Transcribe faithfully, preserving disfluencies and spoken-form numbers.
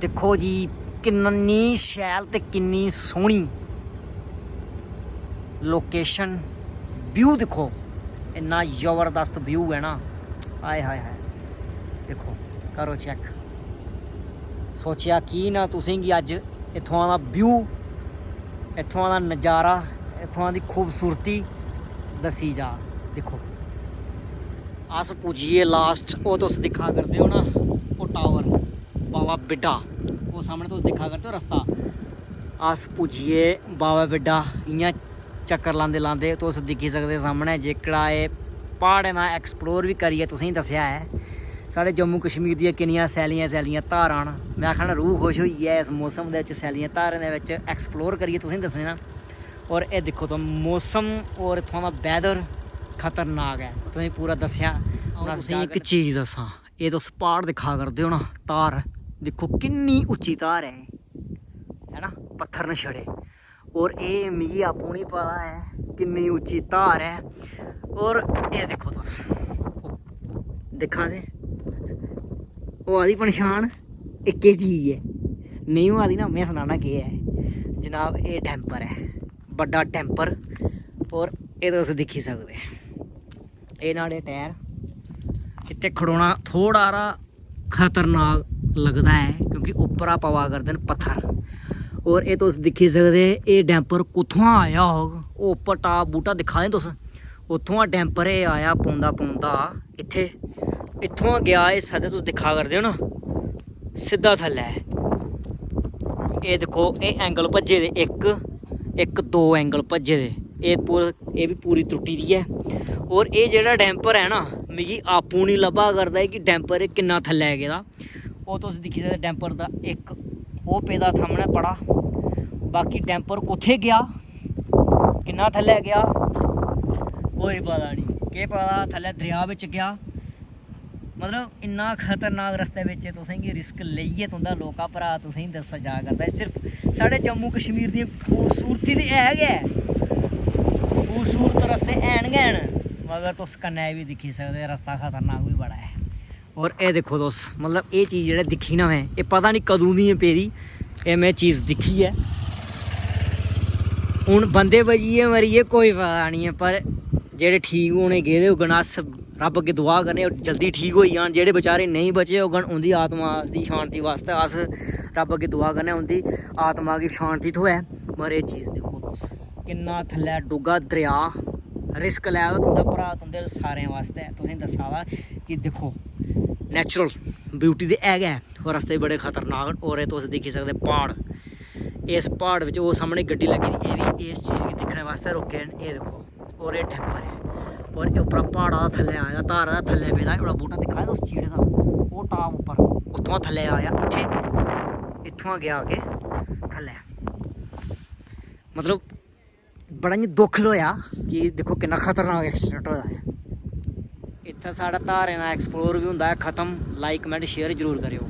दिक्खो जी, किन्नी शैल ते किन्नी सोह्नी लोकेशन, व्यू दिक्खो, इन्ना जबरदस्त व्यू ऐ ना। हाय हाय हाय, दिक्खो, करो चैक। सोचेआ की ना तुसेंगी अज्ज इत्थुआं दा व्यू, इत्थुआं दा नज़ारा, इत्थुआं दी खूबसूरती दस्सी जा। दिक्खो, अस पुज्जी गे लास्ट, ओह् तुस दिक्खा करदे ओ ना, ओह् टावर, बाबा बिड्डा, ओह् सामनै तुस दिक्खा करदे ओ रस्ता। अस पुज्जी गे बाबा बिड्डा। इ'यां चक्कर लांदे लांदे तुस दिक्खी सकदे सामनै जेह्कड़ा एह् प्हाड़ें दा एक्सप्लोर बी करियै तुसेंगी दस्सेआ ऐ। साढ़े जम्मू कश्मीर दियां किन्नियां सैल्लियां सैल्लियां धारां न। में आखना, रूह खुश होई गेआ इस मौसम दे बिच, सैल्लियें धारें दे बिच एक्सप्लोर करियै तुसेंगी दस्सने न। और एह् दिक्खो तुम, मौसम और इत्थुआं दा वैदर खतरनाक ऐ। तुसेंगी पूरा दस्सेआ। हून अस तुसेंगी इक चीज दस्सां, एह् तुस प्हाड़ दिक्खा करदे ओ ना, धार दिक्खो किन्नी उच्ची धार ऐ, है ना, पत्थर न छड़े। और एह् मिगी आपूं निं पता ऐ किन्नी उच्ची धार ऐ। और एह् दिक्खो तुस, दिक्खा दे, होआ दी पंछान, इक्कै चीज ऐ, नेईं होआ दी ना, में सनाना केह् ऐ जनाब। एह् डैम्पर ऐ, बड्डा डैम्पर। और एह् तुस दिक्खी सकदे, एह् न्हाड़े टायर। इत्थै खड़ोना थोह्ड़ा हारा खतरनाक लगदा ऐ क्योंकि उप्परा पवा करदे न पत्थर। और एह् तुस दिक्खी सकदे, एह् डैम्पर कुत्थुआं आया होग। ओह् उप्पर टाप बूह्टा दिक्खा दे तुस, उत्थुआं डैम्पर एह् आया पौंदा पौंदा इत्थै, इत्थुआं गेआ एह् सिद्धा, तुस दिक्खा करदे ओ ना, सिद्धा थल्लै। एह् दिक्खो, एह् एंगल भज्जे दे इक, इक दो एंगल भज्जे दे। एह् पूर-, एह् बी पूरी त्रुट्टी दी ऐ। और एह् जेह्ड़ा डैम्पर ऐ ना, मिगी आपूं निं लब्भा करदा ऐ कि डैम्पर एह् किन्ना थल्लै गेदा। ओह् तुस दिक्खी सकदे, डैम्पर दा इक ओह् पेदा सामनै पड़ा। बाकी डैम्पर कुत्थै गेआ, किन्ना थल्लै गेआ, कोई पता निं। केह् पता थल्लै दरेआ बिच गेआ। मतलब, इन्ना खतरनाक रस्ते बिच तुसेंगी रिस्क लेइयै तुं'दा लौह्का भ्राऽ तुसेंगी दस्सा जा करदा ऐ। सिर्फ साढ़े जम्मू कश्मीर दी खूबसूरती ते है गै ऐ, खूबसूरत रस्ते हैन गै हैन, मगर तुस कन्नै एह् बी दिक्खी सकदे, रस्ता खतरनाक बी बड़ा ऐ। और एह् दिक्खो तुस, मतलब, एह् चीज जेह्ड़ी दिक्खी ना में, एह् पता निं कदूं दी ऐ पेदी, एह् में चीज दिक्खी ऐ। हून बंदे बची गे मरी गे, कोई पता निं ऐ, पर जेह्ड़े ठीक होने गेदे होङन, अस रब्ब अग्गें दुआ करने जल्दी ठीक होई जान। जेह्ड़े बेचारे नेईं बचे होङन, उं'दी आत्मा दी शांति बास्तै अस रब्ब अग्गें दुआ करने उं'दी आत्मा गी शांति थ्होऐ। मगर एह् चीज दिक्खो तुस, किन्ना थल्लै डूंह्गा दरेआ, रिस्क लै दा तुं'दा भ्राऽ तुं'दे सारें बास्तै। तुसेंगी दस्सा दा कि दिक्खो, नेचुरल ब्यूटी ते है गै ऐ, और रस्ते बड़े खतरनाक न। और एह् तुस दिक्खी सकदे प्हाड़, इस प्हाड़ बिच ओह् सामनै गड्डी लग्गी दी, एह् बी इस चीज गी दिक्खने बास्तै रुके न। एह् दिक्खो, और एह् डैम्पर ऐ, और एह् उप्परा प्हाड़ा दा थल्लै आए दा, धारा दा थल्लै पेदा, एह् बूह्टा दिक्खा दे तुस चीड़े दा, ओह् टाप उप्पर, उत्थुआं थल्लै आया इत्थै, इत्थुआं गेआ अग्गें थल्लै। मतलब, बड़ा इ'यां दुख होआ कि दिक्खो किन्ना खतरनाक एक्सीडेंट होआ ऐ। इत्थै साढ़ा धारें दा एक्सप्लोर बी होंदा ऐ खत्म। लाइक, कमेंट, शेयर जरूर करेओ।